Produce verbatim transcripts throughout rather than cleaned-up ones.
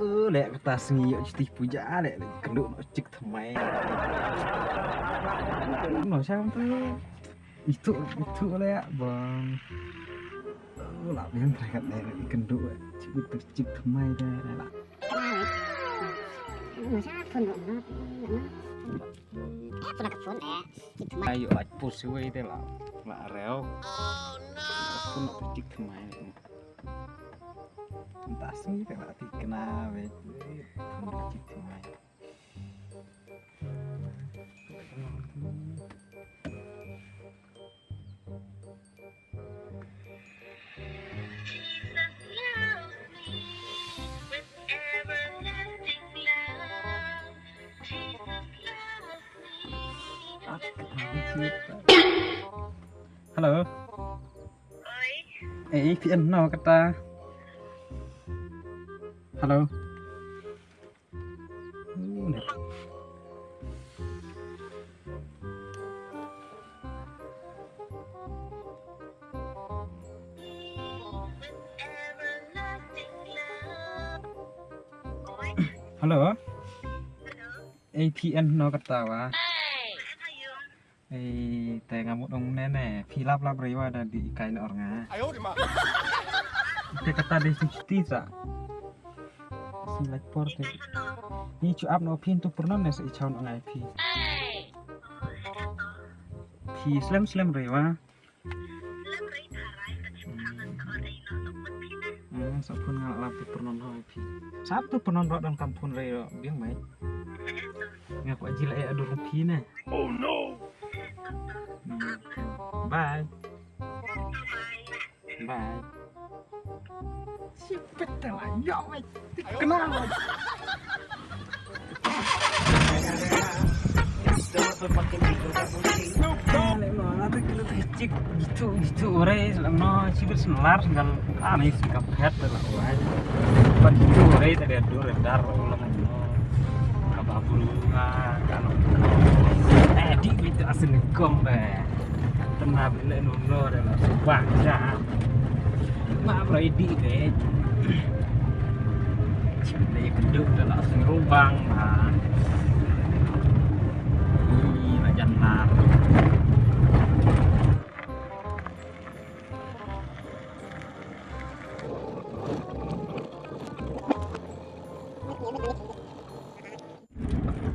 Eh, leh kata sngi ïoh cuti puja leh, leh kynduh noh chik thymmai. Noh sham tu. Itu, itu leh bang. Eh, lah biang try kat leh, leh kynduh chik, chik thymmai deh leh lah. Noh sham phone noh, noh, noh. Eh, phone ka phone eh. Chik thymmai. Ayo lah post wei deh lah. Lah reo. Phone noh chik thymmai. Mynta sngi te la thikna beit. Pyndonkam. Hello. Eh, A P N no kata. Hello. Hello. A P N no kata wa. Ei, te nga mut ong ne ne, phi lap lap rei wa da dih kai na or nga. Te kata dei shu chuti sa. Shu lait por te. Ni chu ap no phin tu pyrnon ne sa i chaw no ngai phi. Phi slem slem rei wa. Hmm, sa phone nga lap tu pyrnon rei phi. Sa tu pyrnon rei dang kam phone rei biang mai. Nga kwah jila ai adur phi ne. Oh no. Hmm. Bye. Bye. Sipet te la yo wei. Kenal. Chik jitu jitu ore selama chibir senar gal anai sikap het la wai. Pan jitu ore tadi adur dar ulang. Kaba buru nga kano. Eh, di bit asin gom be. Tena bile nuno de la subang ja. Ma bro di be. Chim de keduk de la asin rubang ma. Ih, la janar.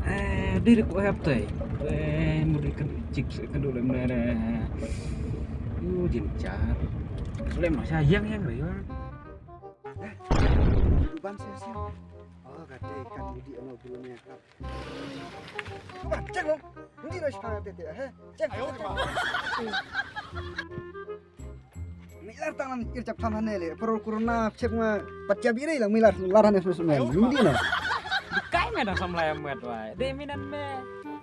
Eh, dei ko hap tai. Eh, mu dei kan chik se kan dole mna da. Yu jin cha. Lem ma sha yang yang re yo. Ban se se. Oh, ka dei kan mu di ano bulu nya. Ban, check lo. Mu di lo sha te te, he. Check. Milar tang lam kir chap tham hane le, parol corona chep nga pat chap ire la milar lar hane sum sum. Mudi no. Kai me dang samla ya met wai. De minan me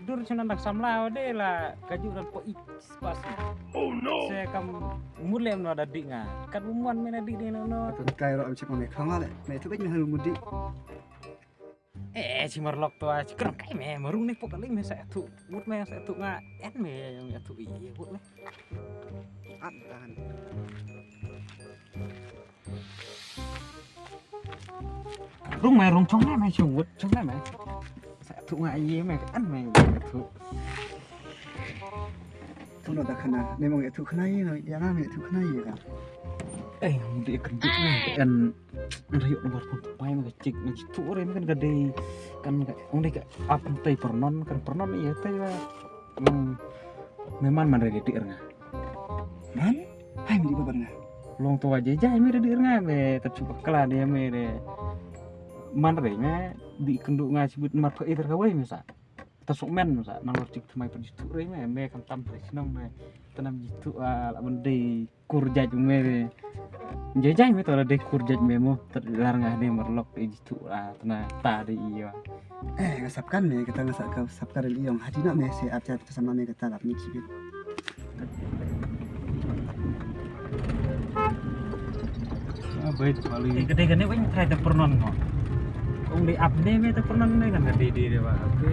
dur chunan dang samla de la kaju dan po ik spas. Oh no. Se kam mulem no da dik nga. Kat bumuan me na dik de no no. Tun kai ro am chep me khang le. Me tu bej me hanu mudi. Eh, si marlok to, si kren kai me, marung ne pok kali me sa tu. Mut me sa tu nga, en me yang tu i, mut me. At dan. Rung me, rung chong me, me chung wut, chong me, me. Sa tu nga i me, en me tu. Tun da khana, ne mong tu khana i, ya nga me tu khana i ka. Eh, mudi kredit me, en. Rayo nomor phone tu pai ma ka chik ma jitu re ma kan ka dei kan ka ong dei ka ap tai pyrnon kan pyrnon ïa tai ba. Hmm. Me man man re dei er nga. Man? Hai mi di ba nga. Long to aja ja mi re dei er nga me ta chupa kala de me re. Man re me di kendu nga sibut mar pha iter ka wai me sa. Ta sok men sa nang lor chik thymmai pynjitu re me me kam tam re sinong me. Tanam jitu a la ban dei kur jait me re. Jai jai me ta la dei kur jait me mo. Ta lar nga ne marlok e jitu a tana ta de i wa. Eh, nga sap kan me kata nga sap kan sap kan i ong hati na me se ap jat ta sama me kata lap ni chibit. Ah, baik sekali. Eh, kedai kene weng try ta pyrnon mo. Ong dei ap ne me ta pyrnon ne kan dei dei dei ba. Oke,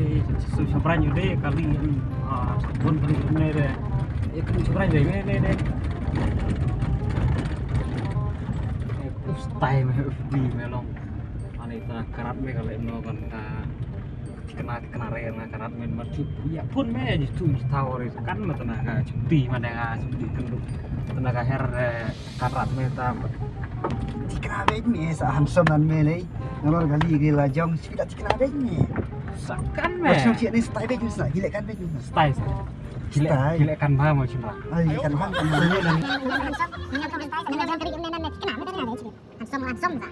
su sabran yu dei kali ah sabun kali ne dei. Eh, kan sabran dei me ne dei. Stai me, F B me long. Ani tana karat me kale no kan ka tikna tikna re na karat me mar chu ya pun me ji tu ji tau re kan me tana ka chuti ma da ka chuti kan du tana ka her eh, karat me ta. Tikna be me sa handsome nan me le. Ngalor gali ge la jong sida tikna be me. Sakan me. Song chi ni stai be me sa gile kan be me. Stai sa. Gile gile kan ba mo chimba. Ai kan ba kan ba. Handsome, handsome sa.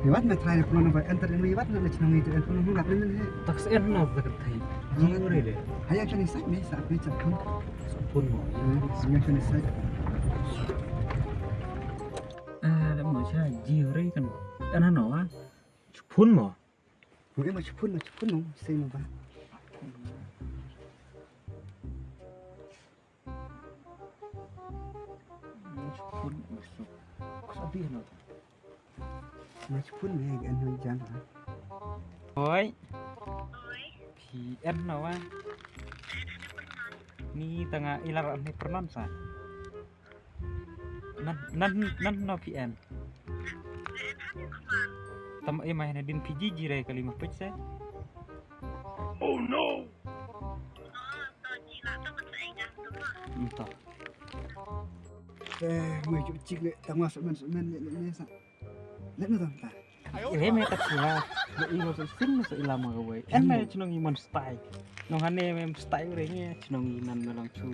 Iwat na try na pun ba enter ni iwat na chnong itu pun hung lap ni. Tak sen na tak thai. Jing re le. Haya chani sa me sa me chak pun. Sa pun mo. Haya chani sa. Ah, da mo cha ji re kan. Ana no ah. Pun mo. Mo ma pun mo pun mo sei mo ba. Mo pun mo. Ko sa bi no. Machpun ne gan hoi jan ha. Oi. Pi en no wa. Ni tanga ilar ni pronounce sa. Nan nan nan no pi en. Tam e mai na din P G G re kali ma pich se. Oh no. Entah. Eh, mo ju chik le tanga semen semen le le sa. Let me tanta. Ire me tak sila. Lo ilo so sin so ilama ka wei. En me chnong i man stai. Nong hane me stai ure nge chnong i nan me long chu.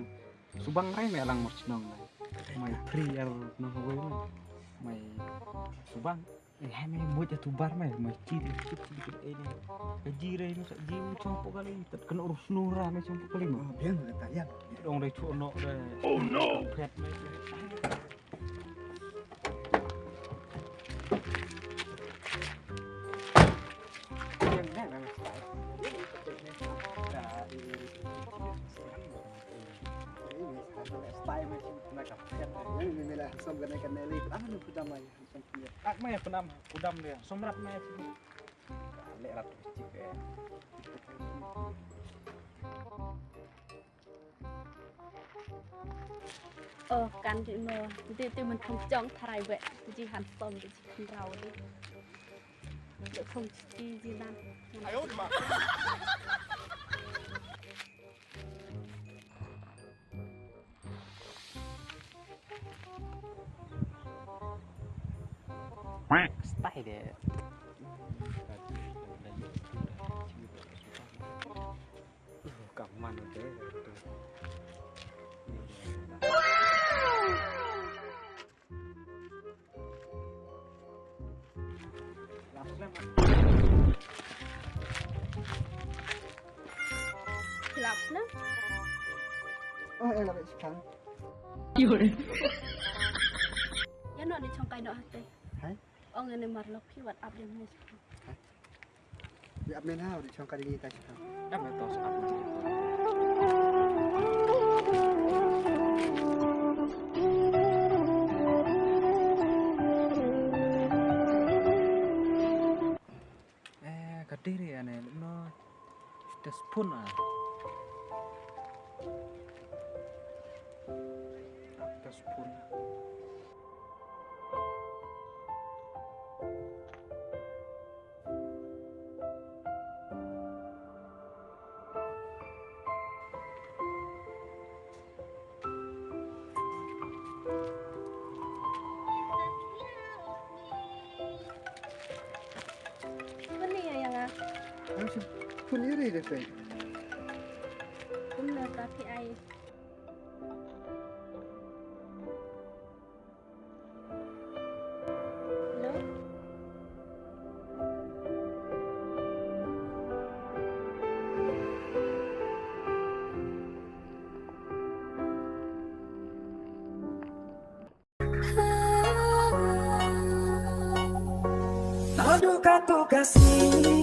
Subang rai me lang mar chnong na. Mai pri er nong ka wei me. Mai subang. Eh hane mo ja tu bar me mai chi chi chi chi eh ne. Ka ji re no sa ji mo chong po kali tat kan ur snu ra me chong po kali mo. Oh, bien le ta ya. Dong re chu no re. Oh no. Pet me. Oh, kan di no, di di man thong jong tharai be, di han som di kan rau di. Di thong chi di nan. Style de. Kaman de. Hilap na? Oh, eh, lap sepan. Yore. Ya no di chongkai no hate. Hai? Ong ene mar lok phi wat up de mo. Hai? Di ap men ha, di chongkai di ta sepan. Ap men tos up. Eh, ka diri ane, no. Teaspoon ah. Teaspoon. Puni ya yang ah. Ang si puni ri de pe. Pun na ta pi ai. Hello? Aduh, katu kasih.